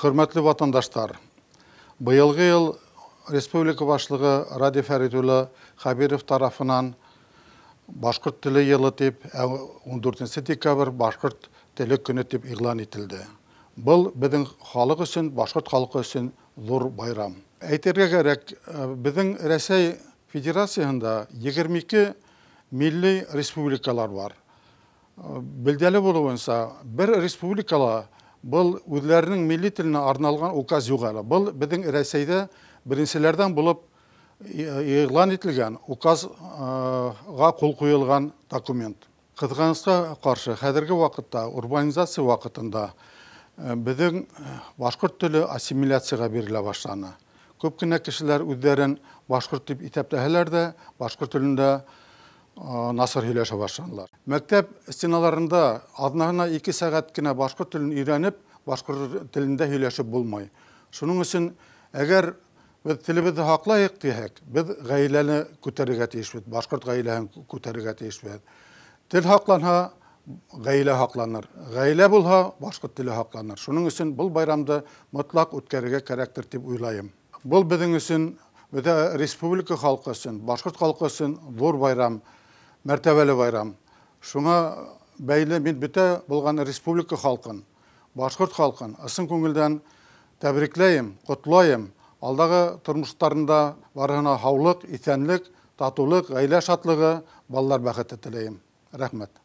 Хөрмәтле ватандаштар, быйылғы йыл республика башлығы Радий Фәрит улы Хәбиров тарафынан башҡорт теле йылы тип, 14 декабрь башҡорт теле көнө тип иғлан ителде. Был беҙҙең халыҡ өсөн, башҡорт халҡы өсөн ҙур байрам. Әйтергә кәрәк, беҙҙең Рәсәй Федерацияһында 22 милли республикалар бар. Билдәле булыуынса, бер республикала был үҙҙәренең милли теленә арналған указ юҡ әле. Был беҙҙең Рәсәйҙә беренселәрҙән булып иғлан ителгән указға ҡул ҡуйылған документ. Ҡыҙғанысҡа ҡаршы, хәҙерге ваҡытта, урбанизация ваҡытында беҙҙең башҡорт теле ассимиляцияға бирелә башланы. Күп кенә кешеләр үҙҙәрен башҡорт тип иҫәпләһәләр ҙә, башҡорт телендә насар һөйләшә башланылар. Мәктәп стеналарында аҙнаһына 2 сәғәт кенә башҡорт телен өйрәнеп, башҡорт телендә һөйләшеп булмай. Шуның өсөн, әгәр беҙ телебеҙҙе һаҡлайыҡ тиһәк, беҙ ғаиләне күтәрергә тейешбеҙ, башҡорт ғаиләһен күтәрергә тейешбеҙ. Тел һаҡланһа, ғаилә һаҡланыр. Ғаилә булһа, башҡорт теле һаҡланыр. Шуның өсөн был байрамды мотлаҡ үткәрергә кәрәктер тип уйлайым. Был беҙҙең өсөн, бөтә республика халҡы өсөн, башҡорт халҡы өсөн ҙур байрам, мәртәбәле байрам. Шуңа бәйле мин бөтә булған республика халҡын, башҡорт халҡын ысын күңелдән тәбрикләйем, ҡотлайым. Алдағы тормоштарында барыһына һаулыҡ, иҫәнлек, татыулыҡ, ғаилә шатлығы, балалар бәхете теләйем. Рәхмәт.